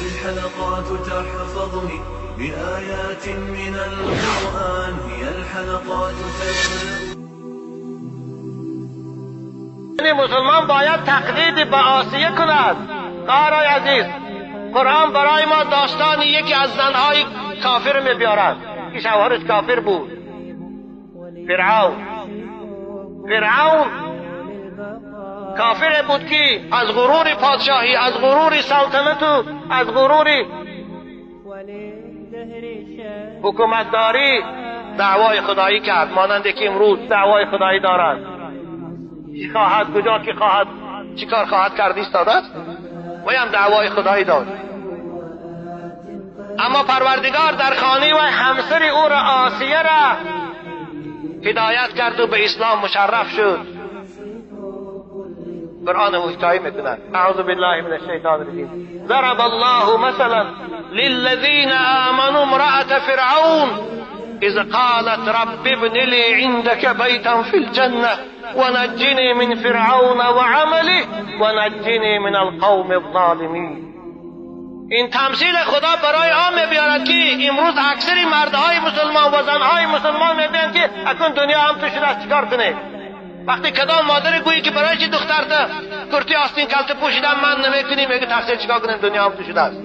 الحلقات تحفظني بآيات من القرآن، هي الحلقات تبلغني. مسلمان باید تقلید به آسیه کند. خواهرای عزیز، قرآن برای ما داستان یکی از زنهای کافر می‌بیارد که شوهرش کافر بود، فرعون. فرعون کافر بود که از غرور پادشاهی، از غرور سلطنت و از غرور حکومتداری دعوای خدایی کرد، مانند که امروز دعوای خدایی دارد. چی خواهد، کجا که خواهد، چی کار خواهد کرد ایستاده است و هم دعوای خدایی داد. اما پروردگار در خانه و همسر او را آسیه را هدایت کرد و به اسلام مشرف شد. قرآن حکایت میکند. اعوذ بالله من الشیطان الرجیم. ضرب الله مثلا للذین آمنوا امرأة فرعون اذ قالت رب ابن لي عندك بيتا في الجنة ونجني من فرعون وعمله ونجني من القوم الظالمین. این تمثیل خدا برای آن می‌بیارد که امروز اکثر مردهای مسلمان و زنهای مسلمان می‌بینند که اکنون دنیا هم تو شده است، چیکار کنه؟ وقتی کدام مادر گویی که برای چی دخترت کرتی آستین کلته پوشیدن من نمی‌کنی، میگه تقصیر چیکار کنیم، دنیا هم تو شده است.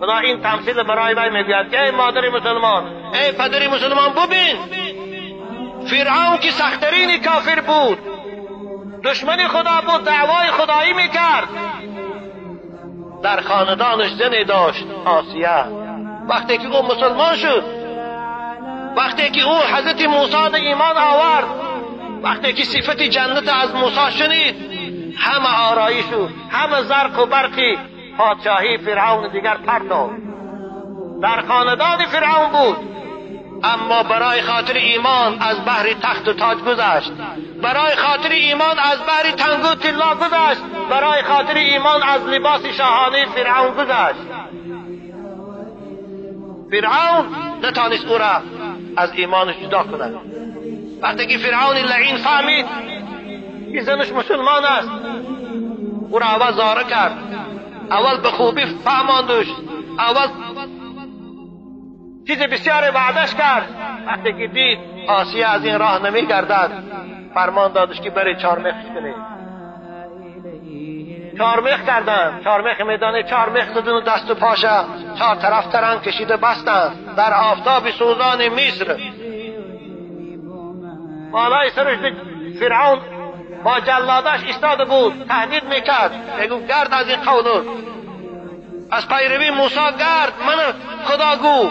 خدا این تمثیل برای وی میگوید که ای مادر مسلمان، ای پدر مسلمان، ببین فرعون که سخترین کافر بود، دشمن خدا بود، دعوای خدایی میکرد، در خاندانش زنی داشت آسیه. وقتی که او مسلمان شد، وقتی که او حضرت موسی ایمان آورد، وقتی که صفت جنت از موسی شنید، همه آرایش و همه زرق و برقی پادشاهی فرعون دیگر پرتاد. در خاندان فرعون بود، اما برای خاطر ایمان از بحر تخت و تاج گذشت، برای خاطر ایمان از بحر تنگ و طلا گذشت، برای خاطر ایمان از لباس شاهانه فرعون گذشت. فرعون نتانست او را از ایمانش جدا کند. وقتی که فرعون لعین فهمید که زنش مسلمان است، او را اول زاره کرد، اول به خوبی فهماندش، اول چیز بسیار وعدش کرد. وقتی که دید آسیه از این راه نمیگردد، فرمان دادش که بری چارمخش کنی. چارمخ کردن، چارمخ میدانه، چارمخ زدن و دست و پاشه چهار طرف ترن کشیده بستن در آفتاب سوزان مصر. بالای سرش فرعون با جلادش ایستاده بود، تهدید میکرد، میگفت گرد از این قول، از پیروی موسی گرد، من خدا گو.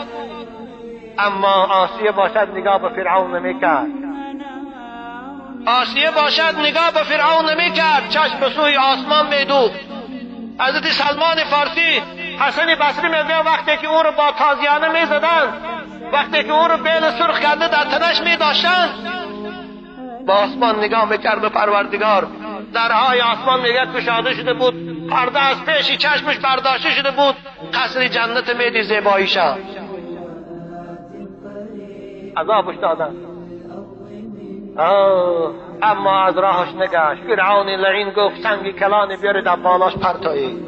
اما آسیه باشد نگاه به فرعون نمیکرد، آسیه باشد نگاه به فرعون نمیکرد، چشم به سوی آسمان میدوخت. حضرت سلمان فارسی، حسن بصری میگه وقتی که او رو با تازیانه میزدند، وقتی که او رو بیل سرخ کرده در تنش میداشتند، با آسمان نگاه میکرد به پروردگار. درهای آسمان میگه کشاده شده بود، پرده از پیش چشمش برداشته شده بود، قصر جنت میدی زیباییشا. عذابش دادن، اما از راهش نگشت. فرعون لعین گفت سنگ کلانی بیاری در بالاش پرتایی.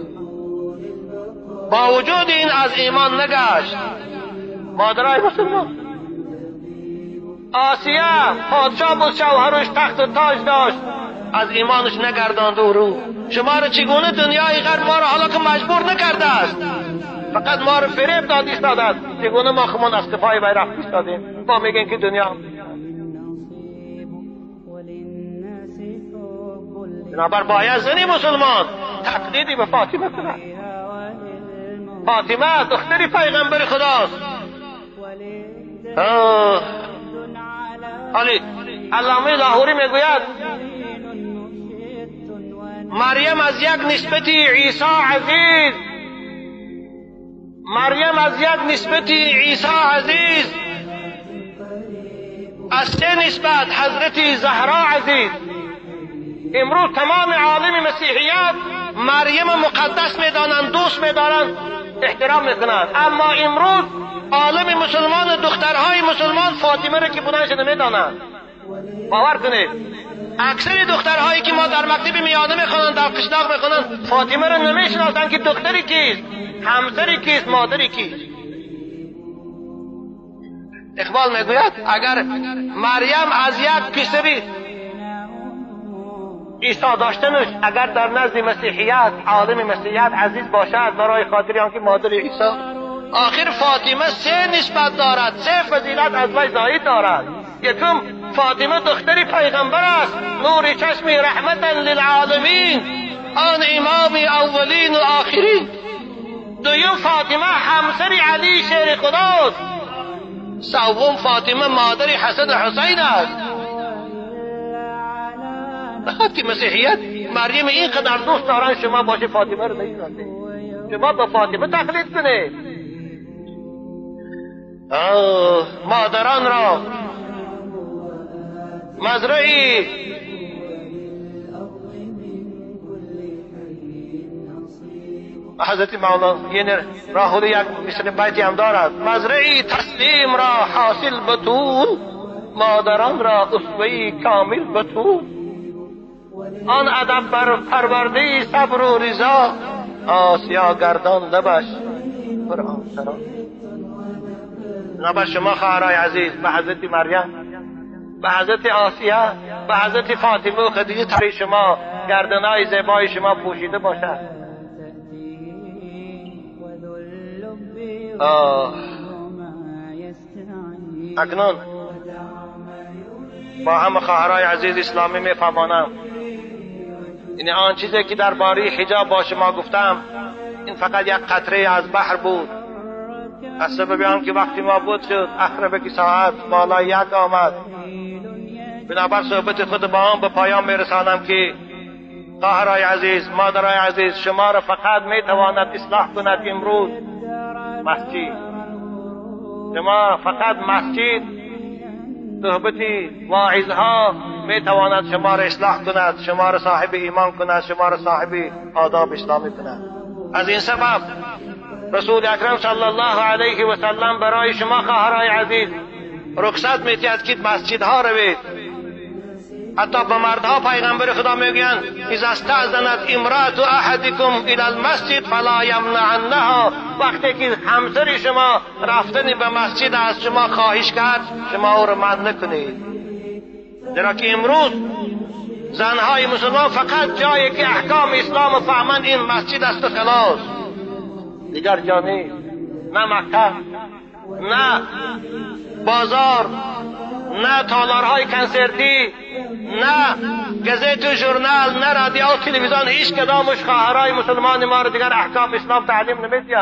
با وجود این از ایمان نگشت. مادرای مسلمان، آسیه پادشاه بود، شوهرش تخت و تاج داشت، از ایمانش نگرداند او رو. شما رو چگونه دنیای غرب ما رو حالا که مجبور نکرده است، فقط ما رو فریب داد ایستاده است، چگونه ما خمان از کفای وی رفت ایستادیم؟ ما میگیم که دنیا. بنابر باید زنی مسلمان تقلیدی به فاطمه کند. فاطمه دختری پیغمبر خداست. علی علامه لاهوری میگوید مریم از یک نسبتی عیسی عزیز، مریم از یک نسبتی عیسی عزیز، از سه نسبت حضرت زهرا عزیز. امروز تمام عالم مسیحیت مریم مقدس میدانند، دوست میدارند، احترام میکنند، اما امروز عالم مسلمان، دخترهای مسلمان فاطمه را که بودنش نمیدانند. باور کنید. اکثر دخترهایی که ما در مکتب میانه میخوانند، در قشلاق میخوانند، فاطمه را نمیشناسند که دختری کیست، همسری کیست، مادری کیست. اقبال میگوید اگر مریم از یک پسری عیسی داشتنش اگر در نزد مسیحیت، عالم مسیحیت عزیز باشد برای خاطر آنکه مادر عیسی، آخر فاطمه سه نسبت دارد، سه فضیلت از وی زاید دارد. یکم، فاطمه دختر پیغمبر است، نور چشم رحمتا للعالمین، آن امام اولین و آخرین. دویم، فاطمه همسر علی شیر خداست. سوم، فاطمه مادر حسن و حسین است. که مسیحیت مریم اینقدر دوست دارن، شما باشه فاطمه رو نمیشناسید. شما با فاطمه تقلید کنید. مادران را مزرعی حضرت مولانا یعنی راهوی یک مثل بیتی هم دارد: مزرعی تسلیم را حاصل بطول، مادران را اسوهی کامل بطول. آن ادب بر پرورده صبر و رضا، آسیا گردان لبش پر آسرا. بر شما خواهرای عزیز، به حضرت مریم، به حضرت آسیه، به حضرت فاطمه و خدیجه تری شما گردنای زیبای شما پوشیده باشد. اکنون با همه خواهرای عزیز اسلامی میفهمانم این آن چیزی که درباره حجاب با شما گفتم این فقط یک قطره از بحر بود. از سبب آن که وقتی ما بود شد عقربه که ساعت بالای 1 آمد. بنابر صحبت خود با آن به پایان میرسانم که خواهرای عزیز، مادرای عزیز، شما را فقط میتواند اصلاح کند امروز مسجد. شما فقط مسجد، صحبت واعظها میتواند شما را اصلاح کند، شما را صاحب ایمان کند، شما را صاحب آداب اسلامی کند. از این سبب رسول اکرم صلی الله علیه و سلم برای شما خواهرای عزیز رخصت میدهد که مسجدها روید. حتی به مردها پیغمبر خدا میگویند اذا استأذنت امرأة احدکم الی المسجد فلا یمنعنها. وقتی که همسر شما رفتن به مسجد از شما خواهش کرد، شما او را منع نکنید. زیرا که امروز زنهای مسلمان فقط جایی که احکام اسلام فهمند این مسجد است و خلاص، دیگر جا نیست. نه مکتب، نه بازار، نه تالارهای کنسرتی، نه گزت و ژورنال، نه رادیو و تلویزیون، هیچ کدامش خواهرای مسلمان ما رو دیگر احکام اسلام تعلیم نمیدین.